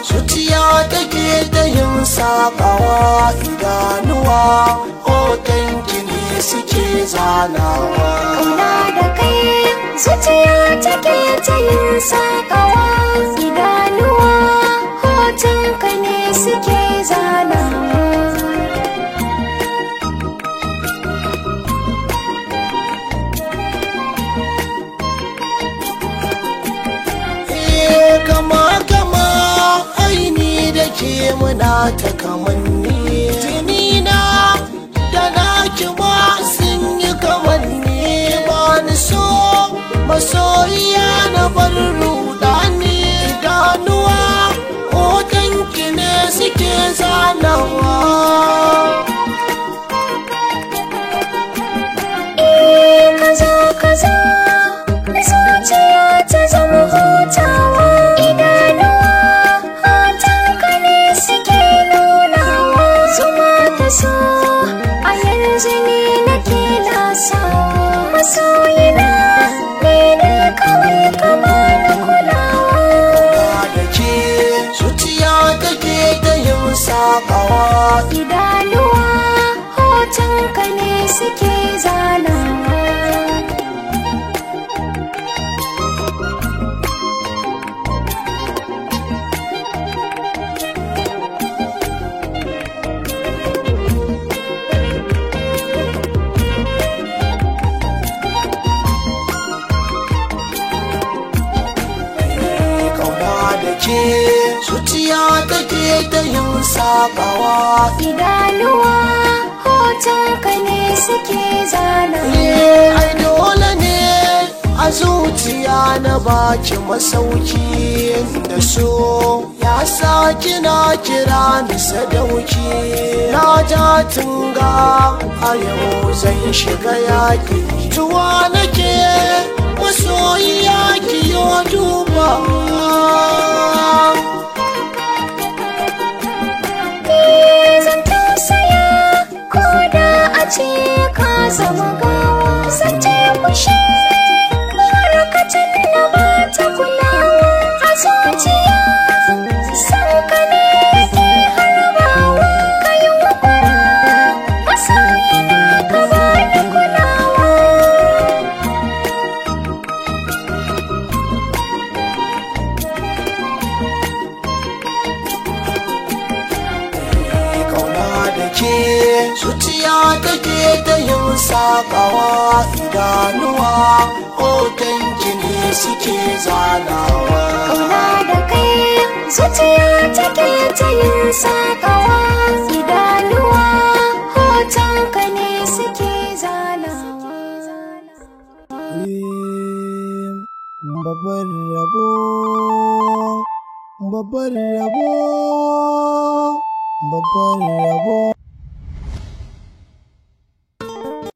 Zuciya take ta yin saƙawa, idanuwa hoton ki ne suke zanawa. Kauna da kai zuciya take ta yin saƙawa, idanuwa hoton ka ne suke zanawa. Kama kama aini da ke muna ta kamanni, jini na da naki ma sun yi kamanni. Ba ni so masoyiya na bar rudani, idanuwa hoton ki ne suke zanawa. Eh, kaza kaza zuciya ta zama hutawa, idanuwa hoton ka ne suke nunawa. Zuma ta so a yanzu ni nake lasawa, masoyina ne ne kawai ka bani kulawa. Da ke zuciya take ta yin saƙawa, idanuwa hoton ka ne suke zanawa. Kauna da ke zuciya take ta yin saƙawa, idanuwa hoton ka ne suke zanawa. Ai dole ne a zuciya na baki masauki, da so ya sa kina kira ni sadauki. Na ja tunga a yau zan shiga yaƙi, tuwa nake masoyiya ki yo duba. Zan tausaya ko da a ce ka zama gawa, zan ce kushe barakacin na ba ta kulawa. A zuciya san ka ne yake harbawa, ka yi wakura masoyina ka ba ni kulawa. Kauna da ke zuciya take ta yin saƙawa, idanuwa hoton ki ne suke zanawa. Kauna da kai zuciya take ta yin saƙawa, idanuwa hoton ka ne suke zanawa. Babban rabo, babban rabo, babban rabo.